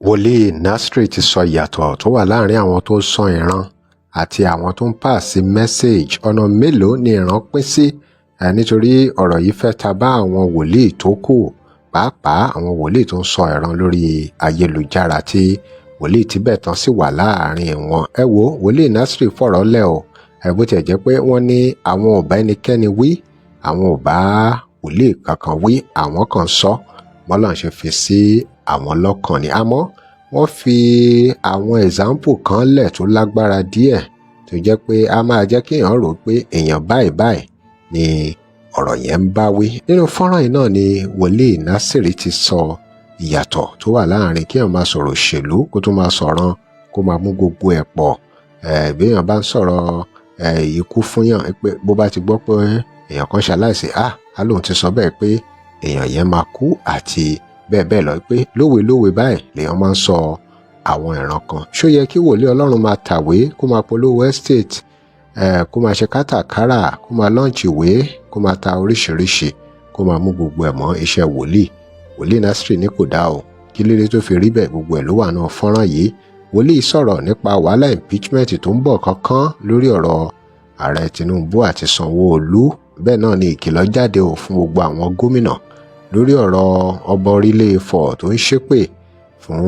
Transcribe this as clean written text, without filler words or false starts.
Wòlíì Nasir ti sọ ìyàtọ̀ tó wà láàrin àwọn tó ń sọ ìran àti àwọn tó ń pass message. Ọ̀nà mélòó ni ìran pín sí? Nítorí ọ̀rọ̀ yìí fẹ́ ta bá àwọn wòlíì tó kù, pàápàá àwọn wòlíì tó ń sọ ìran lórí ayélujára, tí wòlíì Tíbẹ̀tán sì wà láàrin wọn. Ẹ wo, wòlíì Nasir fọ̀rọ̀ lẹ̀ o. Ẹ bó tiẹ̀ jẹ́ pé wọ́n ní àwọn ò bá ẹnikẹ́ni wí, àwọn ò bá wòlíì kankan wí, àwọn kan sọ bọ́lá ṣe fi sí àwọn lọ́kàn ni. Àmọ́ wọ́n fi àwọn example kan lẹ̀ tó lágbára díẹ̀, tó jẹ́ pé a máa jẹ́ kí èèyàn rò pé èèyàn báyìí báyìí ni ọ̀rọ̀ yẹn ń bá wí. Nínú fọ́nrán yìí náà ni wòlíì Násìrì ti sọ ìyàtọ̀ tó wà láàrin kí èèyàn máa sọ̀rọ̀ òṣèlú, kó tó máa sọ̀rọ̀, kó máa mú gbogbo ẹ̀ pọ̀. Bí èèyàn bá ń sọ̀rọ̀ ikú fún yàn, pé bó bá ti gbọ́ pé èèyàn kan ṣaláìsí, á lóun ti sọ bẹ́ẹ̀ pé èèyàn yẹn máa kú àti bẹ́ẹ̀ bẹ́ẹ̀ lọ, pé lówe lówe báyìí lèèyàn máa ń sọ àwọn ìran kan. Ṣó yẹ kí wòlíì Ọlọ́run máa tàwé, kó máa polówó estate, kó máa ṣe kátàkárà, kó máa launch ìwé, kó máa ta oríṣiríṣi, kó máa mú gbogbo ẹ̀ mọ́ iṣẹ́ wòlíì? Wòlíì Násírì ní kò dá o. Kí lédè tó fi rí bẹ́ẹ̀? Gbogbo ẹ̀ ló wà náà fọ́nrán yìí. Wòlíì sọ̀rọ̀ nípa wàhálà impeachment tó ń bọ̀ kánkán lórí ọ̀rọ̀ ààrẹ Tinubu àti Sanwó-Olú. Bẹ́ẹ̀ náà ni ìkìlọ̀ jáde ò fún gbogbo àwọn gómìnà lórí ọ̀rọ̀ ọba orílẹ̀ Ifọ̀ tó ń ṣépè fún